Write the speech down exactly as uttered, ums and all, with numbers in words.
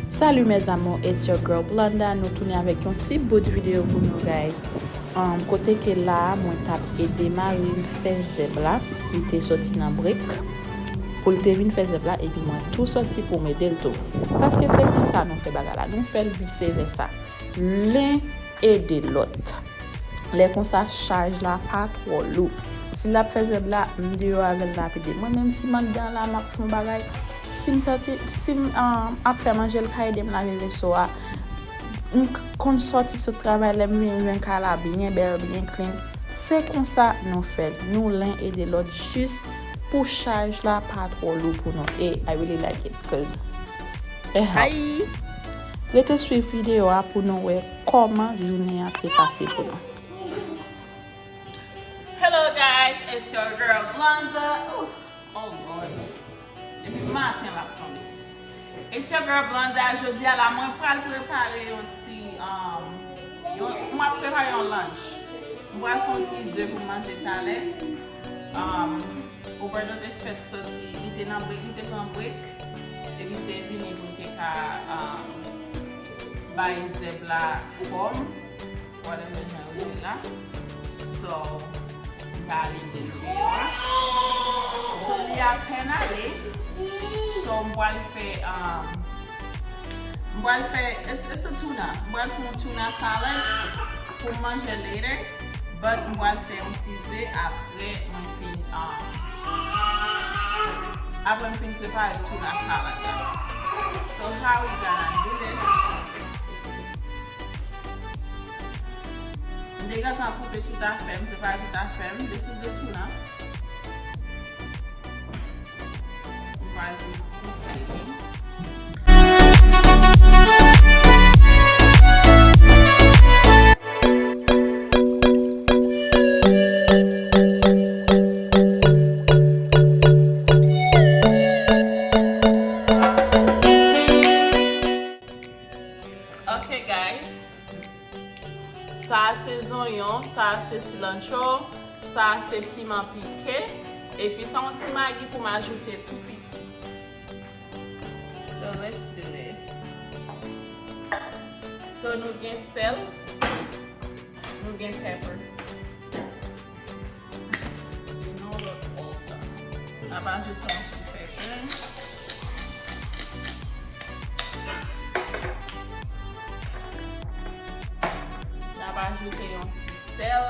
Salut mes amours, it's your girl Blonda. Nou tounen avèk yon ti bout videyo pou nou, guys. Um, kote ke la, mwen t ap ede mari m fè zèb la. Li te soti nan brek pou l te vin fè zèb la, epi mwen tou soti pou m ede l tou. Paske se konsa nou fè bagay la. Nou fè l vise vèsa. Len ede lòt. Lè konsa, chaj la pa twò lou. Si l ap fè zèb la, m deyò avè l lapide. Mwen menm, si m anndan la, m ap fè yon bagay, si m soti, si m, um, ap fè manje, l ka ede m lave veso a. M k-, konn soti sot travay, lè m vini, m jwenn kay la byen bèl, byen clean. Se konsa nou fè l. Nou len ede lòt jis pou chaj la pa twò lou pou nou. E I really like it, 'cause it helps. Rete swiv videyo a pou nou wè kòman jounen an te pase pou nou. Hello guys, it's your girl Blonda. Ooh, oh Lord. Depi maten l ap tonbe. It's your girl Blonda. Jodi a la, mwen pral prepare yon ti, um, yon, mwen ap prepare yon lunch. Mwen pral fè yon ti ze pou manje talè. Um, Roberto te fèk soti, li te nan brek, li te pran brek. Epi li te vini pou l te ka, um, bay zèb la fòm. Whatever jan yo di la. So, m pa ale de l deyò a. So, li apèn ale. So, m pral fè, um, m pral fè, it's, it's a tuna. M pral fè yon tuna salad pou m manje later. But m pral fè yon ti ze apre mwen fin, um, apre m fin prepare tuna salad la. So, how we gonna do this? M te gentan koupe tout afè m, prepare tout afè m. This is the tuna. M pral jis koupe li. Ok, guys. Sa a se zonyon, sa a se cilantro, sa a se piman pike, epi sa yon ti magi pou m ajoute tou piti. So, let's do this. So, nou gen sèl, nou gen pepper. You know, lòt òg la. N ap ajoute yon ti pèpè. N ap ajoute yon ti sèl.